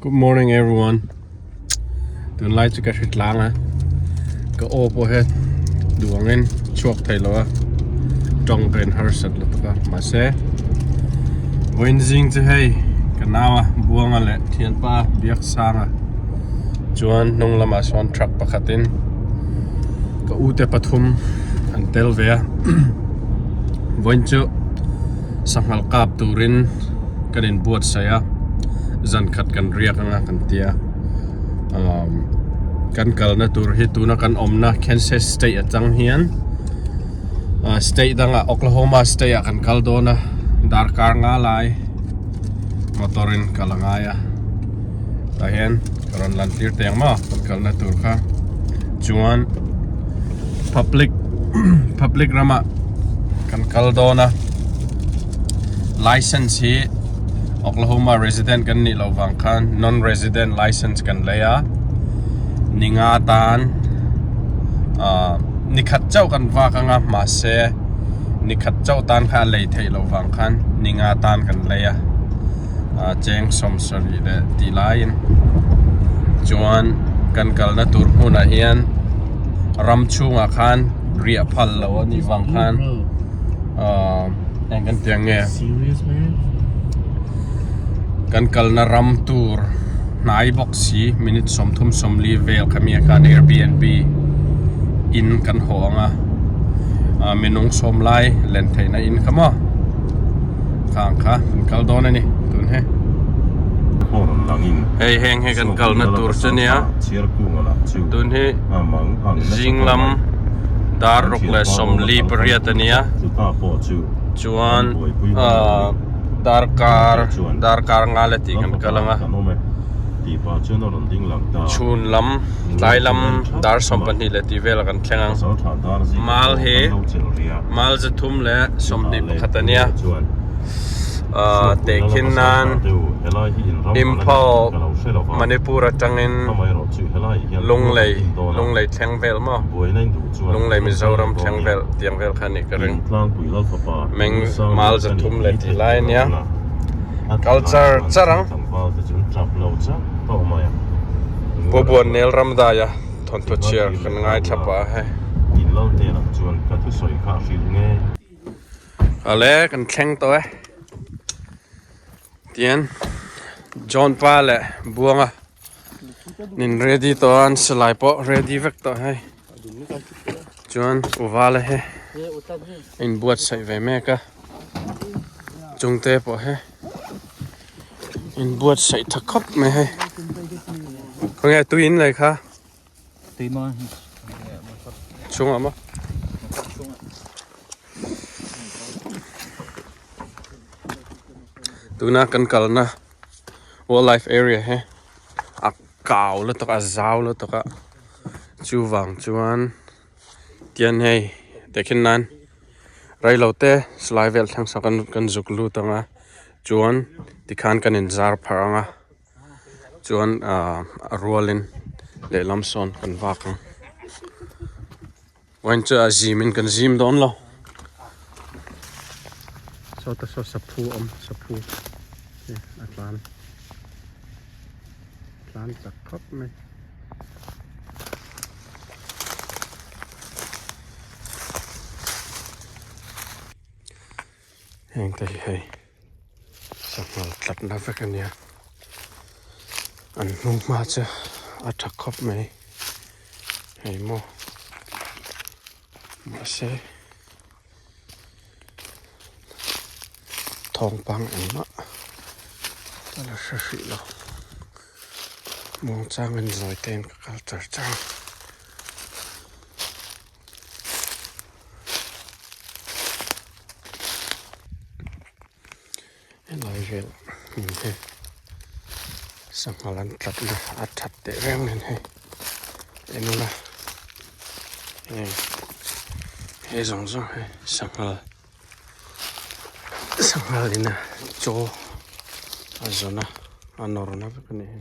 Good morning everyone. Tunlai chu ka hre tlang a. Ka aw pawh he duangin chhuak thei lo a. Tawng ka in harsat lutuk a. Mahse vawiin zing chu hei ka nau a Buanga leh thianpa Biaksanga chuan hnung lamah sawn truck pakhatin ka u te pathum an tel ve a. Vawiin chu sanghal kap turin kan inbuatsaih a zan khat kan riak anga kan tia umm kan kalna tur hi tuna kan awmna Kansas state atang hian ah state dangah Oklahoma state ah kan kal dawn a darkar nga lai motor in kal a ngai a tah hian ka rawn lan tir teh ang maw kan kalna tur kha chuan public public ramah kan kal dawn a license hi Oklahoma resident kan nih loh vang khan non resident license kan lei a ninga tan ah nikhat chauh kan vak anga mahse nikhat chauh tan kha a lei theih loh vang khan ninga tan kan lei a ah cheng sawmsarih leh tih laiin chuan kan kalna tur hmunah hian ram chhungah khan riah phal lo a nih vang khan ah eng kan tih ang nge kan kalna ram tur hnai bawk si minute sawmthum sawmli vel khami ah khan airbnb in kan haw ang a ah minung sawm lai len theihna in kha maw. Khang kha kan kal dawn a ni tun hi. Hei heng hi kan kalna tur chu nia tun hi zing lam dar ruk leh sawmli pariat a nia chuan ahh darkar darkar nga leh tih kan kal ang a chhun lam tlai lam dar sawmpahnih leh tih velah kan thleng ang mal hi. Mal zathum leh sawmhnih pakhat a nia ahh tehkhin nan Imphal Manipur atangin Lunglei Lunglei thleng vel maw Lunglei Mizoram thleng vel tiang vel kha a nih ka ring meng mal zathum leh tih lai a nia kal char char ang Pu Buannel Ramdaia. Thawnthaw chhiar kan ngaithla pah a hei. Awle kan thleng tawh e. Tian John pa leh Buanga nin ready tawh a an silai pawh ready vek tawh hei. Chuan Uvala hi a inbuatsaih ve mek a chungte pawh hi. Inbuatsaih tha khawp mai hei khawnge tui in lei kha chhungah maw tuna kan kalna wildlife area hi a kau lutuk a zau lutuk a chuvang chuan tian hei tehkhin nan. Reilo te silai vel thleng sak an kan zuk lut ang a chuan tikhan kan in zar pharh ang a chuan ahh a rualin lehlam sawn kan vak ang wine chu a zim in kan zim dawn lo sawta saw saphu a awm saphu a tlan tlan chak khawp mai. Heng te hi hei sanghal tlatna vek a nia an hnung hma chu a tha khawp mai hei maw mahse thawngpang engmah ka la hre hrih lo muangchangin zawi te in ka kal char char a. Helai vel hmun hi sanghal an tlat na a that teh reng nen hei en ula heng he zawng zawng hi sanghal sanghal in a chaw a zawn a a nawr na vek a ni hi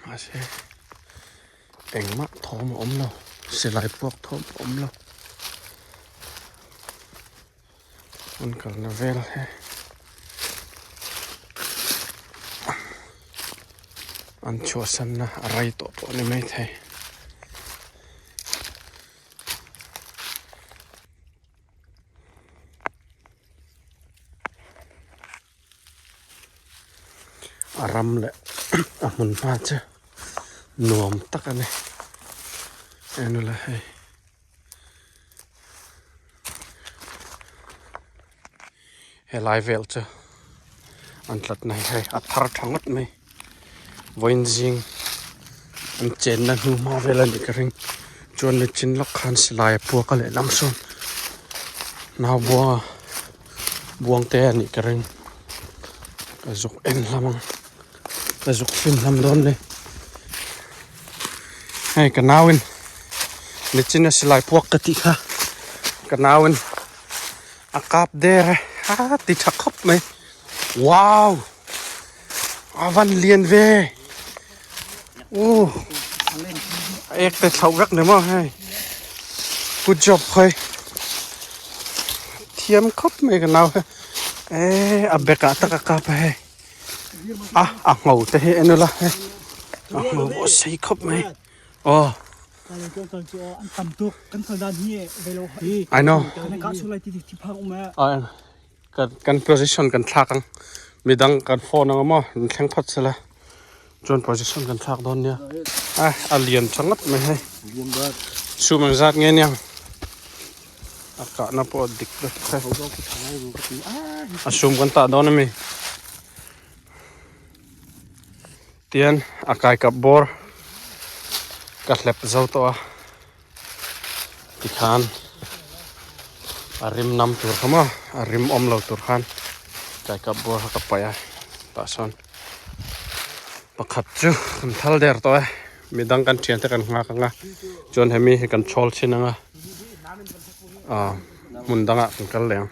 mahse. Engmah thawm a awm lo, silai puak thawm a awm lo. An kalna vel hi. An chhuahsanna a rei tawh pawh a ni maithei. A ram leh a hmun hma chu nuam tak a ni en ula hei helai vel chu an tlatna hi hei a thar tha ngawt mai vawiin zing an chenna hnu hma vel a nih ka ring chuan nichin lawk khan silai a puak a lehlam sawn nau buanga buang te a nih ka ring ka zuk en hlam ang ka zuk fin hlam dawn ni hei ka nauin nichin a silai puak ka tih kha ka nauin a kap der a a ti tha khawp mai wow a van lian ve uh a ek te thlauh vek ni maw hei good job khawi thiam khawp mai ka nau he eh a bek ah tak a kap a hei a a ngho te hi en ula hei a ngho pawh a sei khawp mai aw I know kan position kan thlak ang midang kan phone ang maw an thleng phawt sela chuan position kan thlak dawn nia a a lian tha ngawt mai hei chhum ang zat nge niang a kahna pawh a dik vek hei a sum kan tah dawn ami tian a kai kap bawr ka hlep zo tawh a tikhan a rim nam tur kha maw a rim awm lo tur khan kai kap bawr kha ka paih a tah sawn pakhat chu kan thal der tawh e midang kan thian te kan nghak ang a chuan hemi hi kan chhawl chhin ang a ah hmun dangah kan kal leh ang.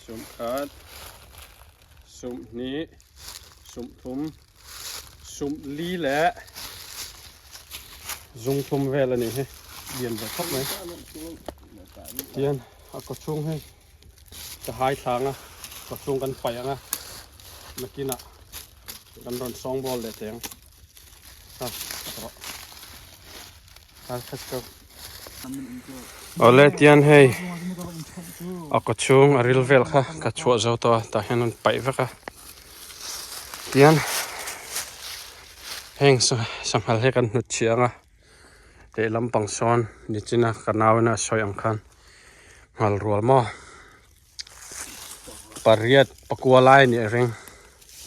Sumkhat, sumhnih, sumthum, sumli leh zungthum vel a nih hi lian ve khawp mai. Tihian a kaw chhung hi ka hai thlang a, kaw chhung kan paih ang a, nakinah kan rawn sawngbawl leh teh ang. Ha, rawh. Awle tian hei a kaw chhung a ril vel kha ka chhuah zo tawh a tah hian an paih vek a tian heng sanghal hi kan hnut chhiah ang a lehlam pang sawn nichina ka nau ina a sawi ang khan nghal rual maw pariat pakua lai a nih a ring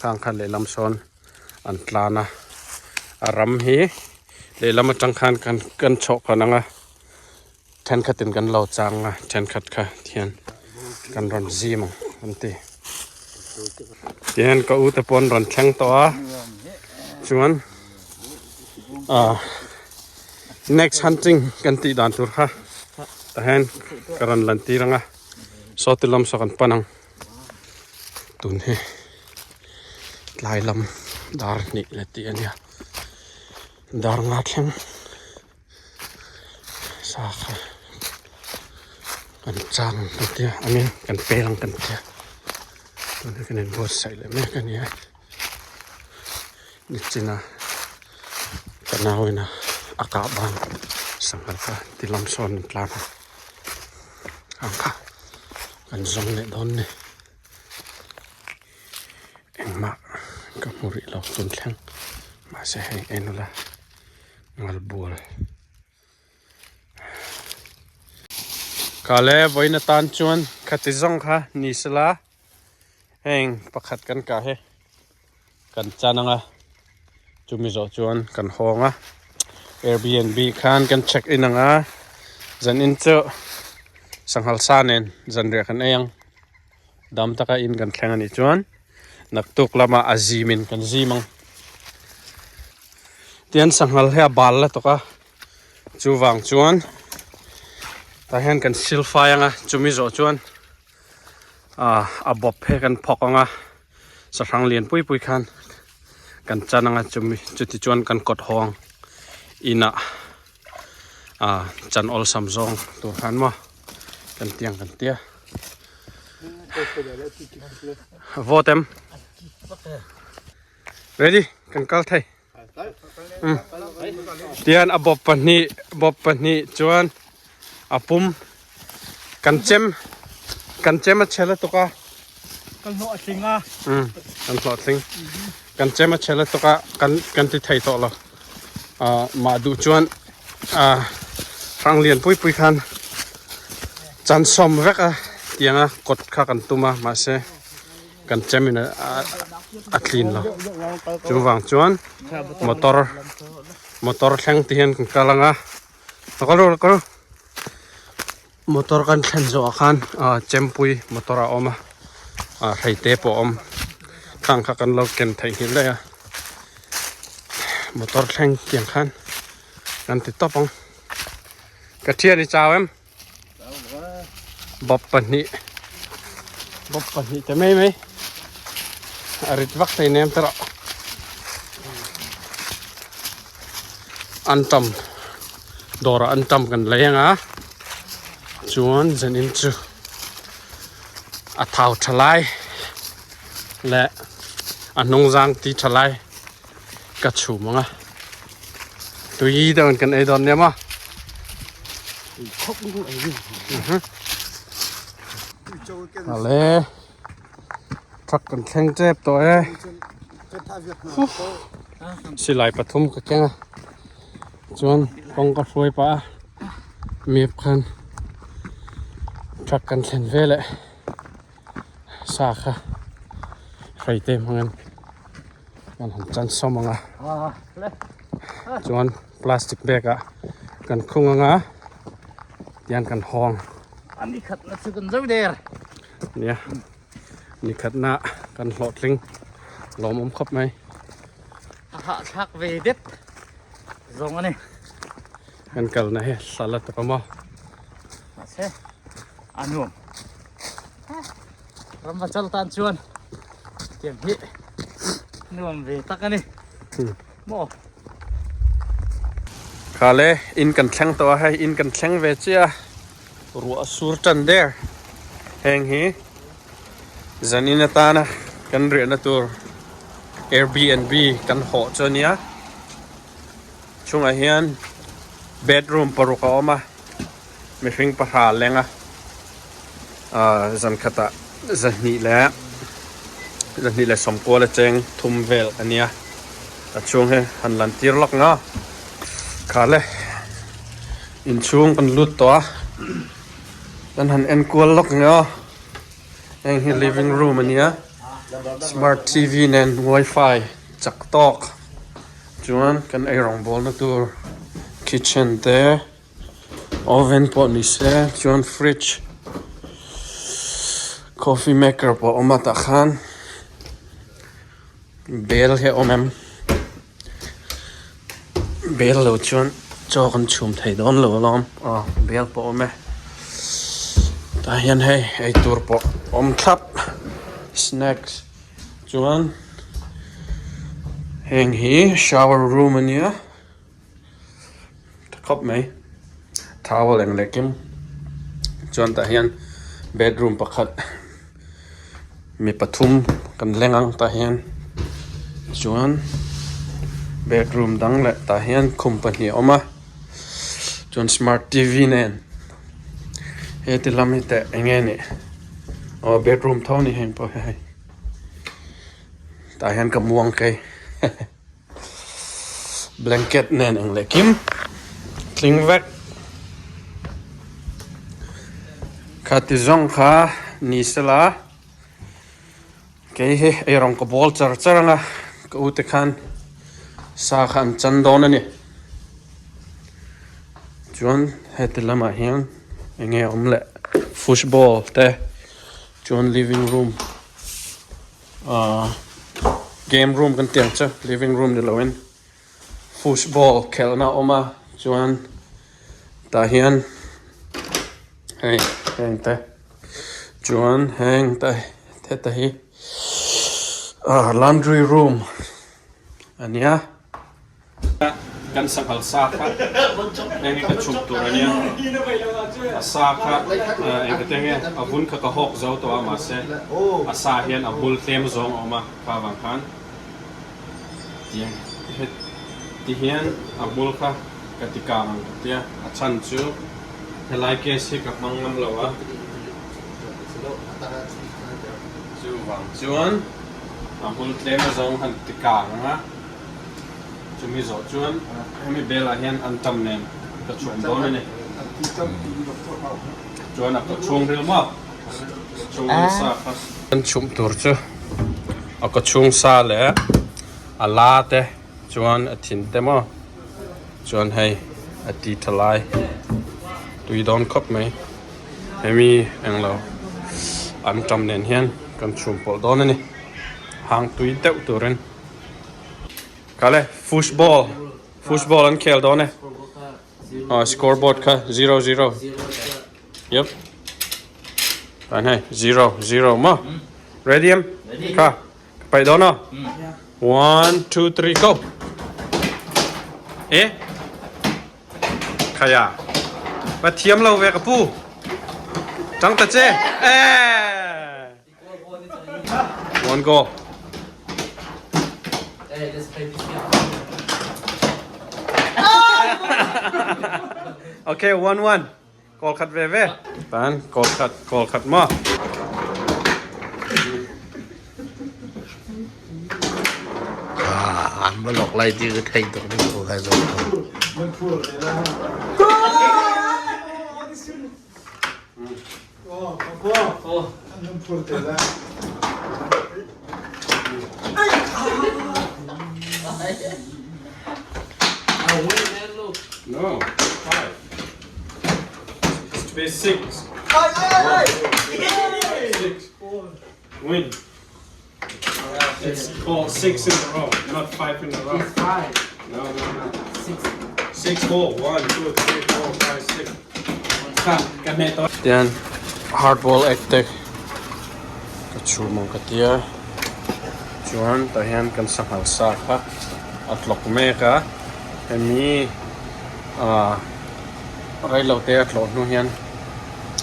khang khan lehlam sawn an tlan a a ram hi lehlam atang khan kan kan chhoh khan ang a thenkhatin kan lo chang a thenkhat kha hian kan rawn zim ang an ti tihian ka u te pawh an rawn thleng tawh a chuan ah next hunting kan tih dan tur kha tah hian ka rawn lan tir ang a saw ti lam saw kan pan ang tun hi tlai lam dar hnih leh tih a nia dar nga thleng sa kha kan chang ang kan tia I mean kan pel ang kan tia tun hi kan inbuatsaih leh mek a ni a nichina ka nau ina a kah ban sangha kha ti lam sawn an tlan a ang kha kan zawng leh dawn ni engmah ka hmu rih lo tun thleng mahse hei en ula ngalbual kale vawiin atan chuan khati zawng kha ni sela heng pakhat kan kah hi kan chan ang a chumi zawh chuan kan hawng a Airbnb khan kan check in ang a zanin chu sanghal sa nen zanriah kan ei ang dam taka in kan thleng a nih chuan naktuk lamah a zim in kan zim ang tian sanghal hi a bal la tawk a. Chuvang chuan tah hian kan silfai anga chumi zawh chuan ah a bawp he kan phawk anga sahrang lian pui pui khan kan chan anga chumi chuti chuan kan kawt hawng inah ah chan awlsam zawng tur khan maw kan tiang kan tia vote em ready kan kal thei tian a bawp pahnih bawp pahnih chuan a pum kan chem kan chem a chhe lutuk a kan hlawh a tling a kan hlawh tling kan chem a chhe lutuk a kan kan ti thei tawh lo ah mah duh chuan ah hrang lian pui pui khan chan sawm vek a tianga kawt kha kan tum a mahse kan chem in a tlin lo chuvang chuan motor motor thleng te hian kan kal anga kal ru kal ru motor kan thlen zawh ah khan ah chempui motor a awm a ah hrei te pawh a awm khang kha kan lo ken theih nghilh daih a motor thleng tiang khan kan ti tawp ang ka thian i chau em. Bawp pahnih bawp pahnih te mai mai a rit vak thei nem te rawh antam dawrah antam kan lei anga chuan zanin chu a thau tha lai leh a hnung zang ti tha lai ka chhum ang a tui deuhin kan ei dawn nia maw ale truck kan thleng tep tawh e silai pathum ka keng a chuan kawng ka hruai pah a map khan truck kan thlen veleh sa kha hrei te hmangin kan han chan sawm ang a chuan plastic bag ah kan khung ang a tian kan hawng ni khat na chu kan zo der nia ni khat na kan hlawhtling lawmawm khawp mai a hah thlak ve det zawng ani kan kalna hi hlala tak a maw mahse a nuam Ram va chal tan chuan tiang hi nuam ve tak a ni maw. Khale in kan thleng tawh a hei in kan thleng ve chiah a ruah a sur tan der heng hi zanin atana kan riahna tur Airbnb kan hawh chu a nia chungah hian bedroom paruk a awm a. Mihring pahra leng a ah zan khatah zahnih leh zahnih leh sawmkual a cheng thum vel a nia a chhung hi han lan tir lawk ang a khale inchhung kan lut tawh a kan han en kual lawk ang a heng hi living room a nia smart T V nen wifi chak tawk chuan kan ei rawngbawlna tur kitchen te. Oven pawh ni se chuan fridge coffee maker pawh a awm a tah khan bel hi a awm em bel lo chuan chaw kan chhum thei dawn lo alawm aw bel pawh a awm e tah hian hei eitur pawh a awm thlap snacks chuan heng hi shower room a nia. Tha khawp mai towel eng leh kim chuan tah hian bedroom pakhat mi pathum kan leng ang tah hian chuan bedroom dang leh tah hian khum pahnih a awm a chuan smart T V nen heti lam hi teh eng nge nih aw bedroom tho a ni heng pawh hi hei tah hian ka muang kei. Blanket nen eng leh kim tling vek khati zawng kha ni sela kei hi eirawng ka bawl char char anga ka u te khan sa kha an chan dawn a ni chuan heti lamah hian eng nge awm leh football te chuan living room. Ahh game room kan tih ang chu living room ni loin football khelhna a awm a chuan. Tah hian hei heng te chuan heng te heta hi ah laundry room a nia. Kan sanghal sa kha eng nge ka chhuk tur a nia a sa kha eng te nge a vun kha ka hawk zo tawh a mahse a sa hian a hmul tlem zawng a awm a kha vang khan tiang ti hian a hmul kha ka ti kang ang ka tia a chhan chu helai case hi ka hmang ngam lo a chuvang chuan a hmul tlem a zawng han ti kang ang a. Chumi zawh chuan hemi belah hian an tam nen ka chhum dawn a ni. Chuan a kawchhung ril maw? Chhungril sa kha. Kan chhum tur chu a kawchhung sa leh a la te chuan a thin te maw chuan hei a ti tha lai tui dawn khawp mai. Hemi englo an tam nen hian kan chhum pawlh dawn a ni. Hang tui deuh turin. Kale football football an khel dawn e ah scoreboard kha zero zero yep an hei zero zero maw ready em kha ka paih dawn aw one two three go e khaya va thiam lo ve ka pu tang ta che e One goal. Hey, let's play this game. Okay, 1-1. Goal khat ve ve. Tan goal khat, goal khat mo. Ah, an va lok lai ti ka thei tuk ni ko kai zo. No, five. It's to be six. Six. Win. It's called six in a row, not five in a row. Five. No, no, no. Six. Six, four, one, two, three, four, five, six. Kha, ka hne tawh. Tian hard boil egg te ka chhum ang ka tia. Chuan tah hian kan sanghal sa kha a tlawk mek a. Hemi ah reilo te a tlawh hnu hian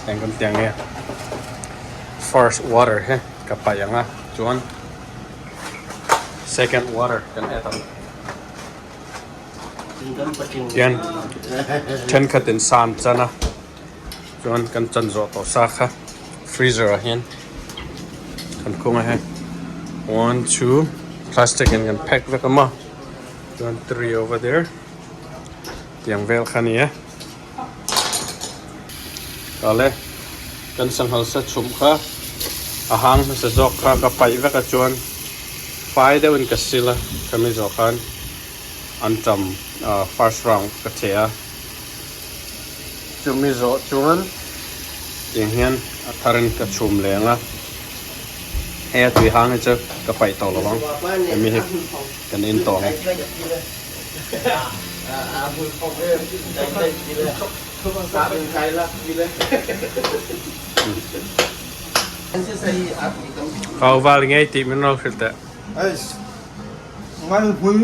eng kan ti ang nge first water hi ka paih ang a chuan second water kan add ang. Hian thenkhat in sa an chan a chuan kan chan zawh tawh sa kha freezer ah hian kan khung a hei one two plastic in kan pack vek a maw chuan three over there tiang vel kha a ni e tah le kan sanghal sa chhum kha a hang hmasa zawk kha ka paih vek a chuan fai deuhin ka sil a khami zawh khan. An ṭam first round ka che a, chumi zawh chuan tiang hian a tharin ka chhum leng a, hei a tui hang hi chu ka paih tawh lo ang, hemi hi kan in tawh ang. Kau val ngei tih min rawn hrilh teh. Ngal hmul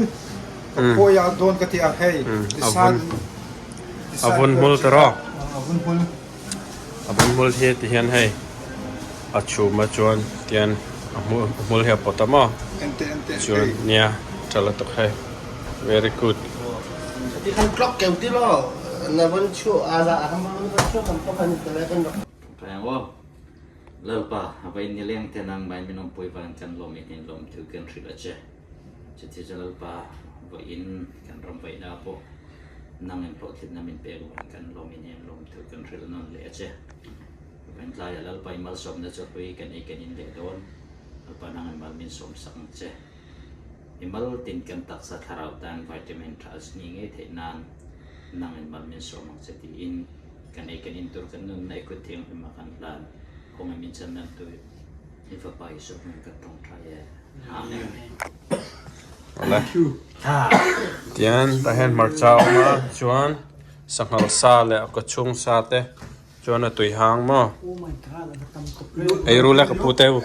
ka phawi ah dawn ka ti a hei tisan A vun hmul ta rawh. A vun hmul. A vun hmul hi ti hian hei a chhum a chuan tian a hmul hi a pawt a maw ente ente chuan nia tha lutuk hei very good. Ti khan clock keu ti lo na van chu a za a ham na van chu kan pok an te kan Reng aw. Lalpa, a va in nileng te nang mai min awmpui vang kan lawm i hnin lawm thu kan hrilh a che. Chuti chu Lalpa, va in kan ram vaihna pawh nang in hlawhtlitna min pek vang kan lawm i hnin lawm thu kan hrilh nawn leh a che. Va in tlaiah Lalpa i malsawmna chu hlui kan ei kan in leh dawn. Lalpa nang in mal min sawmsak ang che. I mal tin kan taksa thlarau tan vitamin tha a zni ngei theih nan nang in mal min sawm ang che tiin Kan ei kan in tur kan nunna i kut thianghlim ah kan hlan. Kawng in min chan nan tu i Fapa Jesuh hming kan tawngtai e. Amen. Awle. Tian tah hian hmarcha a awm a chuan Sanghal sa leh a kawchhung sa te chuan a tui hang maw? Ei ru le ka pu te u.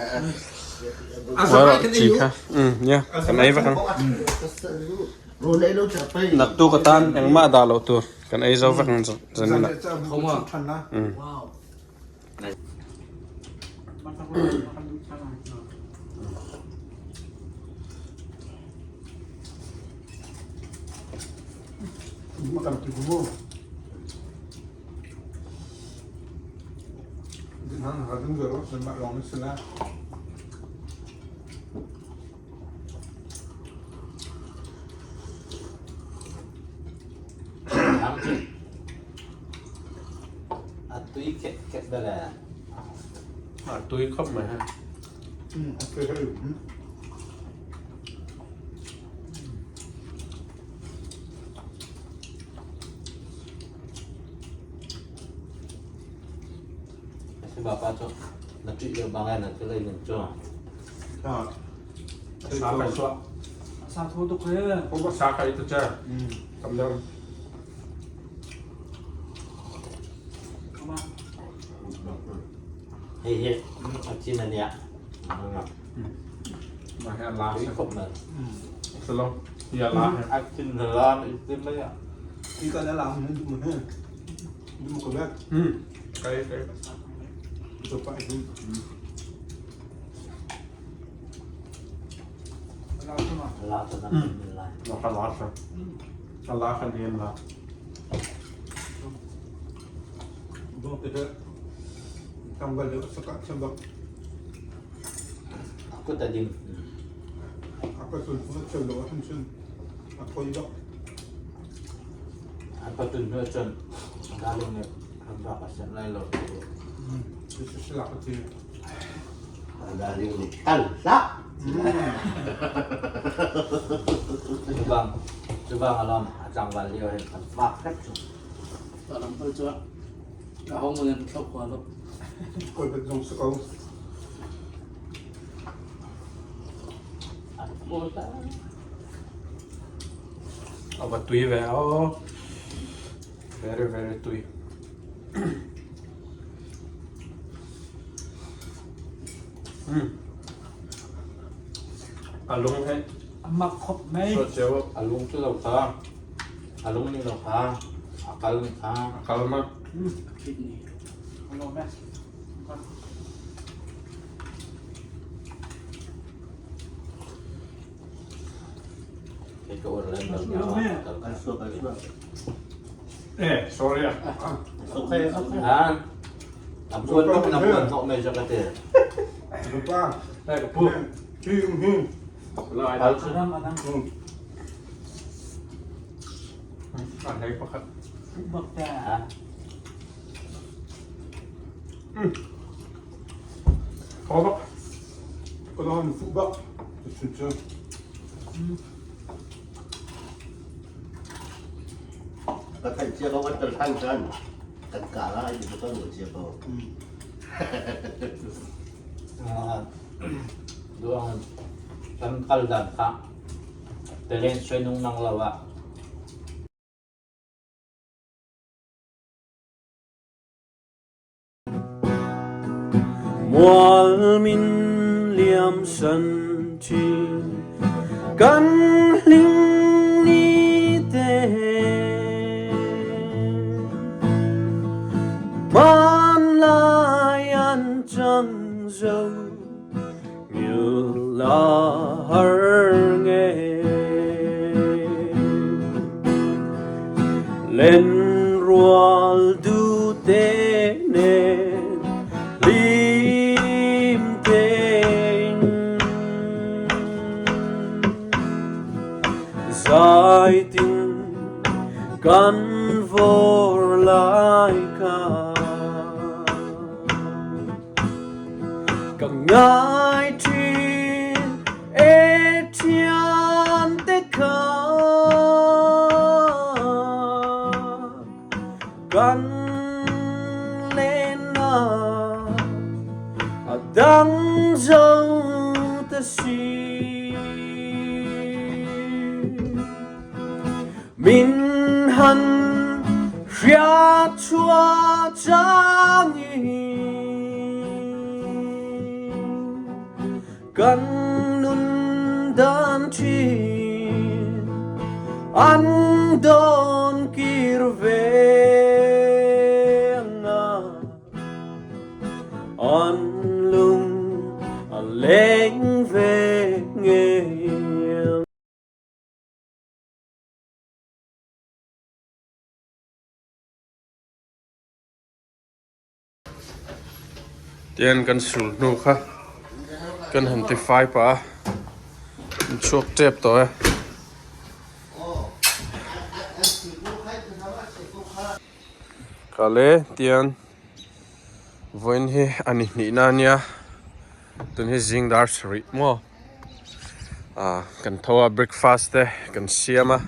Chi kha. Um nia kan ei vek ang. Naktuk atan engmah dah loh tur kan ei zo vek ang zanin ah. Um. A tui khet khet ber e. A tui khawp mai ha. A tui hei. Bapa chu na tui deuh bang e na chu lei nun chu. Sa kai suah. Sa tho tuk he. Ko sa kai tu cha. Kam dang. Hei hi a chin a nia. Mà he la Tui khawp mai. Salo. Ya la he. A chin na la i chin mai a. Đi cái đó làm nó dùng mà dùng một cái bếp. Kai kai. Chụp lại đi. La ta na min la. Nó ka la sa. A la khan hen la. Đúng thế. Tam bal saka sambak. Aku ta ding. Aku sun sun chul lo han chun. A thoi ba. Apa tun nu chun. Galing ne kan ba ka sen lai lo. This is la ti. Galing ni kal la. Chubang chubang alam achang wal lio hen kan bak hrep chu. Lam pal chu a hong mun an thlok kwa lo. Koi bet jong sakau. A va tui ve aw. Very very tui. A lung hei. A mak khawp mai. Sawt cheu. A lung chu lo kha. A lung ni lo kha. A kal ni kha. A kal ma. A khit ni. A lawm e. Kei ka ur lem lo Kal suak kal suak. Eh, sorry ah. Okay okay. Ha. A buan tuk na buan hnawh mai zak a ti. Pa. Đây ka pu. Hi hi. Lai Kal da. chu. Anang anang. A hei pakhat. Bak ta. Ha. Thaw bak. Ko lo han fu ba. Chun chun. Ka thai chia ko kan thang chan. Kan ka la i ko kan chia ko. Duang kan kal dan kha. Telen soi nung nang lawa. Mual min liam san thin kan hlim ni te hmanlai an chang zo ngil la har nge len rual du te nen hlim tein zai tin kan vor lai kha ka ngai thin e thian te kha kan len na a dang zo ta si min han 我changin kan nun dan thin an dawn kir ve anga an lung a leng ve ngei ang. Tian kan sul hnu kha kan han ti fai pah a an chhuak tep tawh e. Kale tian vawiin hi a ni hnihna a nia tun hi zing dar sarih maw ah kan tho a breakfast te kan siam a.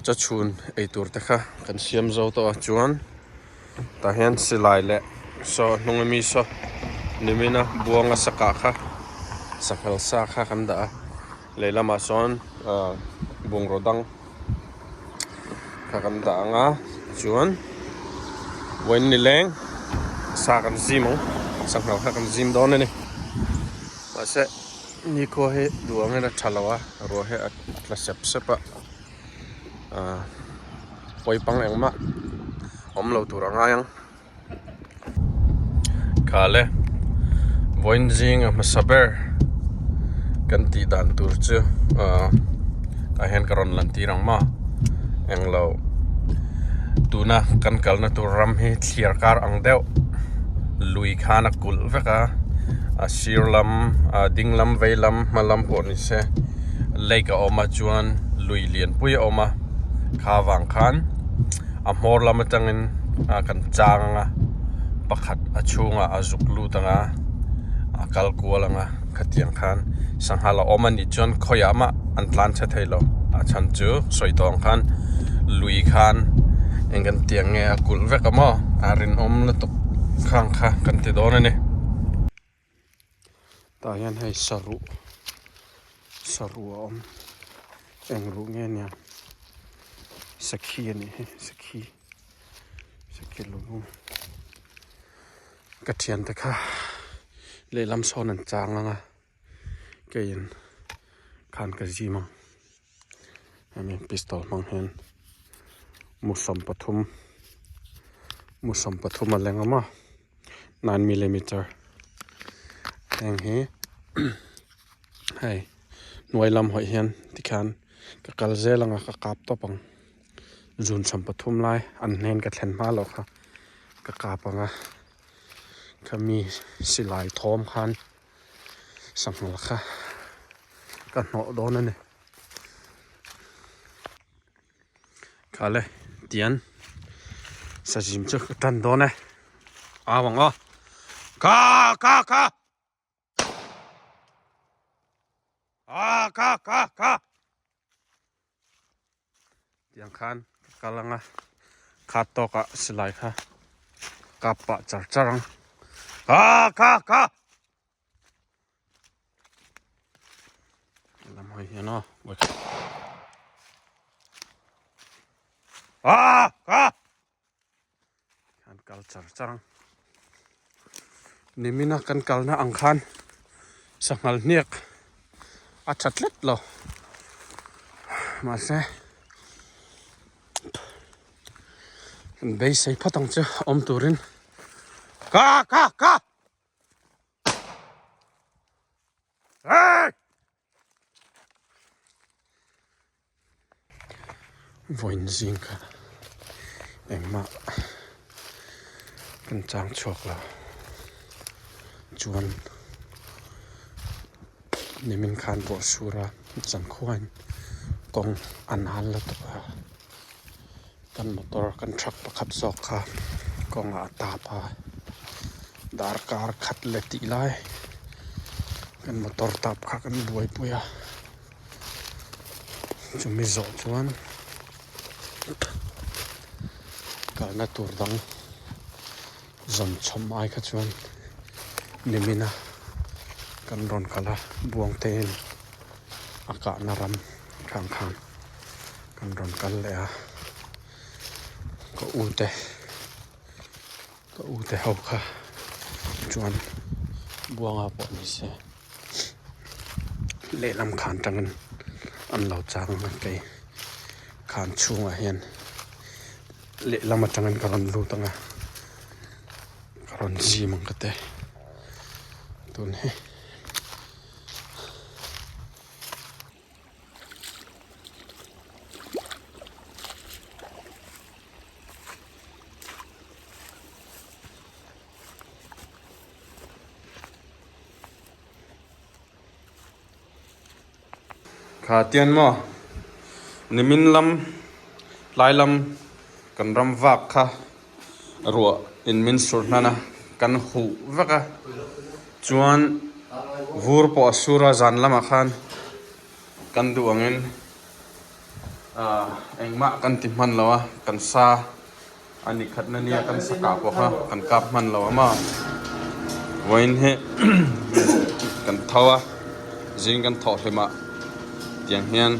Chachhun eitur te kha kan siam zo tawh a chuan tah hian silai leh saw hnung ami saw nimina buanga sakah kha sanghal sa kha kan dah a lehlamah sawn bungraw dang kha kan dah ang a chuan vawiin nileng sa kan zim ang sanghal kha kan zim dawn a ni mahse. Nikhua hi duh angin a tha lo a, ruah hi a tla sep sep a, aaa pawipang engmah awm lo tur a ngai ang. Khale vawiin zing a hmasa ber kan tih dan tur chu aaa tah hian ka rawn lan tir ang maw englo tuna kan kalna tur ram hi thliar kar ang deuh lui khan a kulh vek a. A sir lam a ding lam vei lam hma lam pawh ni se lake a awm a chuan lui lian pui a awm a kha vang khan a hmawr lam atangin a kan chang ang a pakhat a chhungah a zuk lut ang a a kal kual ang a khatiang khan sanghal a awm a nih chuan khawiah mah an tlan chhe thei lo a chhan chu sawi tawh ang khan lui khan eng kan tih ang nge a kulh vek a maw a rinawm lutuk khang kha kan ti dawn a ni. Tah hian hei saruh saruh a awm eng ruh nge nia sakhi a nih hi sakhi sakhi lung ka thiante kha lehlam sawn an chang ang a keiin khan ka zim ang hemi pistol hmang hian mu 13 mu 13 a leng awm a 9 millimeter heng hi hei hnuai lam hawih hian tikhian ka kal zel ang a ka kap tawp ang zun 13 lai an hnen ka thlen hma loh kha ka kap ang a khami silai thawm khan sanghal kha ka hnawh dawn a ni. Khale tian sazim chu ka tan dawn e au ang aw ka ka ka a ka ka ka tiang khan ka kal ang a khat tawkah silai kha kap pah char char ang ka ka ka lam hawi hian aw a ka kan kal char char ang nimina kan kalna ang khan sanghal hniak a tha tlat lo mahse kan beisei phawt ang chu awm turin ka ka ka Vawiin zing kha engmah kan chang chhuak lo chuan nimin khan pawh sur a zangkhuain kawng a nal lutuk a kan motor kan truck pakhat zawk kha kawngah a tap a darkar khat leh tih lai kan motor tap kha kan buaipui a. Chumi zawh chuan kalna tur dang zawn chhawm ai kha chuan nimina kan rawn kal a Buangtein a kahna ram khang khan kan rawn kal leh a ka u te. Ka u te ho kha chuan buanga pawh ni se lehlam khan tangin an lo chang a kei khan chhungah hian lehlam atangin ka rawn lut ang a ka rawn zim ang ka ti tun hi. Kha tian maw nimin lam tlai lam kan ram vak kha ruah in min sur hnan a kan huh vek a chuan vur pawh a sur a zan lamah khan kan duh angin. Ahh engmah kan ti hman lo a kan sa a ni khat na nia kan sa kah pawh kha kan kap hman lo a maw vawiin hi kan tho a zing kan thawh hlim ah tiang hian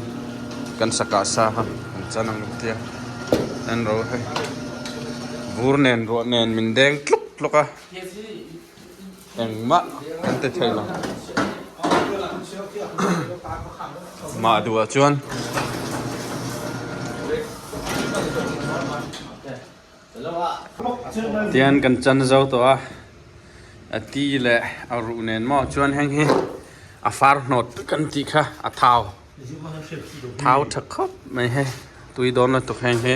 kan sa kah sa kha kan chan ang tia en ro hei vur nen ruah nen min deng tluk tluk a engmah kan ti thei lo mah duhah chuan tian kan chan zo tawh a a ti leh a ruh nen maw chuan heng hi a far hnawt kan tih kha a thau thau tha khawp mai hei tui dawn lutuk heng hi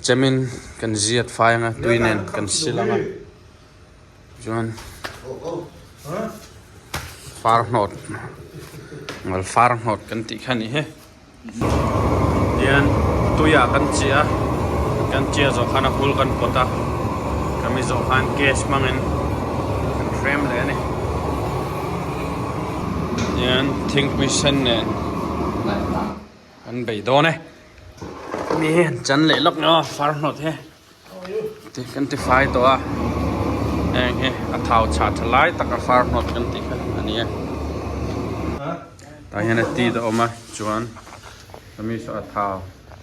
chemin kan ziat fai anga tui nen kan sil anga. Chuan far hnawt ngal far hnawt kan tih kha ni hi tian tuiah kan chiah a kan chiah zawh khan a hul kan pawt a kami zawh khan gas hmangin kan hrem leh a ni tian thingpui sen nen kan bei dawn e mi hi an chan leh lawk ni aw far hnawt hi. Kan ti fai tawh a heng hi a thau chhah tha lai tak a far hnawt kan tih kha a ni a tah hian a tit a awm a chuan ami saw a thau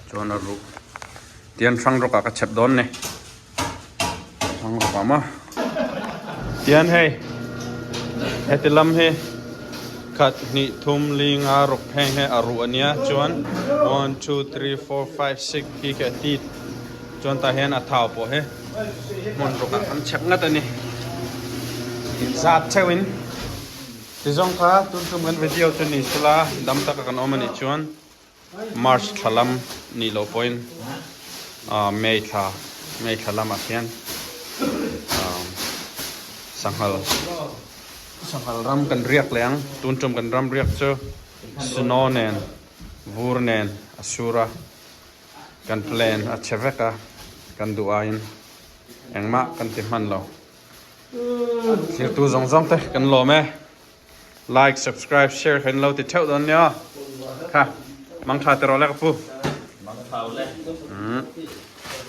chuan a ruh tian hrang rawk ah ka chep dawn ni hrang rawk ah maw tian hei heti lam hi khat hnih thum li nga ruk heng hi a ruh a nia chuan one two three four five six khi khi a tit. Chuan tah hian a thau pawh hi hmun ruk ah kan chhep ngat a ni. Zat theuh in ti zawng kha tun tum kan video chu ni sela dam taka kan awm a nih chuan March thla lam nih loh pawhin May thla May thla lamah khian sanghal sanghal ram kan riak leh ang tun tum kan ram riak chu snow nen vur nen a sur a. Kan plan a che vek a, kan duh aiin engmah kan ti hman lo. Thirtu zawng zawng te kan lawm e. Like, subscribe, share kha in lo ti theuh dawn nia. Kha, mangtha te rawh le ka pu. Mangtha le.